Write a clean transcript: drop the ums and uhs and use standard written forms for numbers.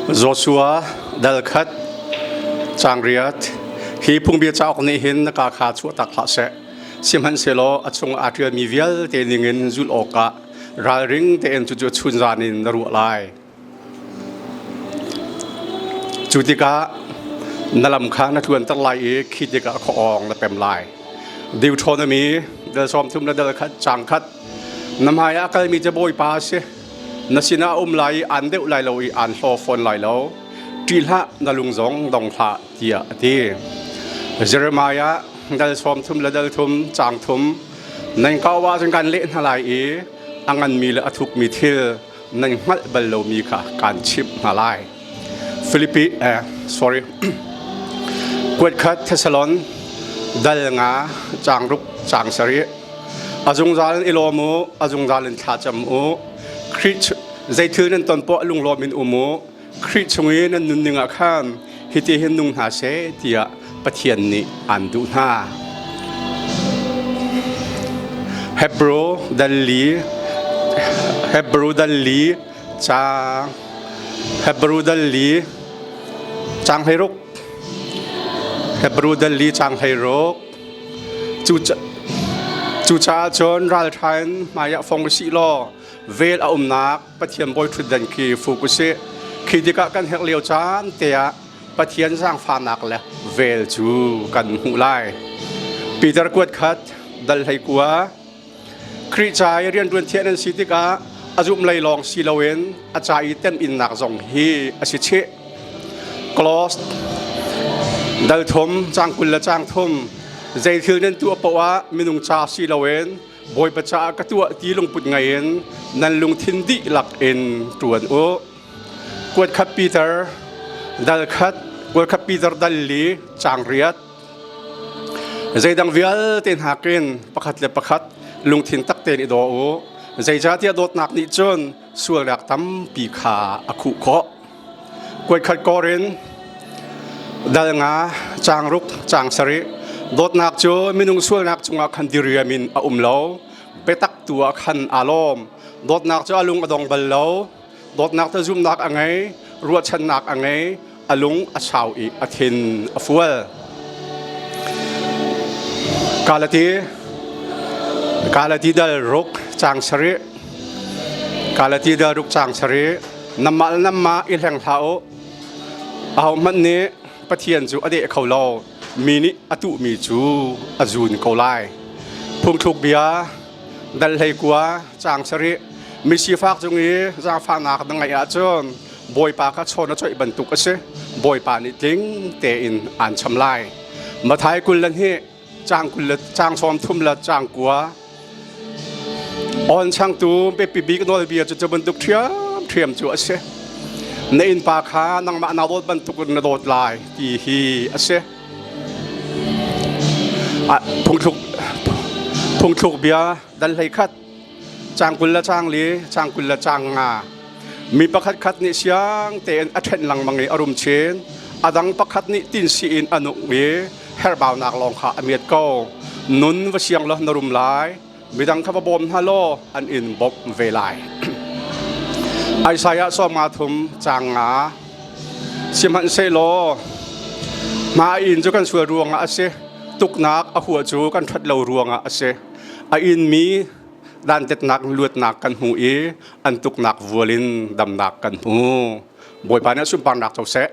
Joshua dal khat caang riat hi phungbia cauk nih hin na kaa kha chuahtak hlah seh. Sihmanhsehlaw a chung aa ṭialmi vialte ningin zulh awkah ralring tein cucu chunzan in na ruah lai. Cu tikah na lam kha na tluanter lai i khi tikah khuaawng na pem lai. Deuteronomy dal 30 le dal khat caang khat na hmai ah a kalmi cu Bawipa a si. Na sinah a um lai i aan deuh lai lo i aan hlaw fawn lai lo. Ṭih hlah, na lung zong dong hlah, tiah a ti. Jeremiah dal 30 le dal thum caang thum nan kau ahcun kan leh hna lai i a nganmi le a thukmi thil nan hngalh bal lomi kha kaan chimh hna lai. Filipi eh, sorry kuat khat Thessalon dal nga caang ruk caang sarih a zungzal in i lawm u a zungzal in thla cam u Khrih zeithil nan ton poah lunglawm in um u Khrih chung i nan nunning ah khan hiti hin nung hna seh tiah Pathian nih aan duh hna. Hebrew dal li Hebrew dal li caang Hebrew dal li caang 16 Hebrew dal li caang 16 cu cucaah cun ralṭha in hmaiah fong u sih law vel a umnak Pathian bawi ṭhutdan khi fuk u sih khi tikah kan herh lio caan te ah Pathian zaangfahnak le vel cu kan hmuh lai. Peter kuat khat dal hlei kua Khrih ca i rianṭuan thiah nan si tikah a zumh lei lawng si loin a ca i teminnak zong hi a si chih. Close dal thum cang 20 le cang thum zei thil nan tuah paoh ah minung ca si loin Bawipa caah ka tuah ti lungput ngei in nan lungthin dihlak in ṭuan u. Kuat khat Peter dal khat kuat khat Peter dal li caang riat zeidang vialte nakin pakhat le pakhat lungthin tak tein i daw u zeicahtiah dawtnak nih cun sualnak tampi kha a khuh khawh kuat khat Korin dal nga caang ruk caang sarih dawtnak cu minung sualnak cungah khan diriam in a um lo biatak tu ah khan aa lawm dawtnak cu a lung a dong bal lo Dawtnak cu zumhnak a ngei, ruahchannak a ngei, a lung a sau i a thin a fual. Galati Galati dal ruk caang sarih Galati dal ruk caang sarih namah le namah i hleng hlah u. Ahohmanh nih Pathian cu a deh kho lo. Mi nih a tuhmi cu a zun ko lai. Phungthluk bia dal hlei kua caang sarih misifak cung i zaangfahnak na ngeih ahcun Bawipa kha chawn a coih bantuk a si. Bawipa nih tling tein aan cham lai. Mathai 20 le hnih caang 20 le caang 30 le caang kua on changtu biapi bik nawlbia cu cu bantuk ṭhiamṭhiam cu a si. Na innpa kha nangmah naa dawt bantuk in na dawt lai ti hi a si. Phungthluk phungthluk bia dal hlei khat caang 20 le caang li caang 20 le caang nga mi pakhat khat nih siang tein a ṭhen lengmang i a rum chin a dang pakhat nih tinsi in a nuk i herhbaunak lawng kha a miat ko nun va siang law na rum lai midang kha va bawm hna law an in bawmh ve lai Isaiah 53 caang nga sihmanhsehlaw hma inn cu kan sual ruangah a si tuknak a hua cu kan ṭhat lo ruangah a si a inmi dantetnak luatnak kan hmu i an tuknak vual in damnak kan hmu Bawipa nih sunparnak co seh.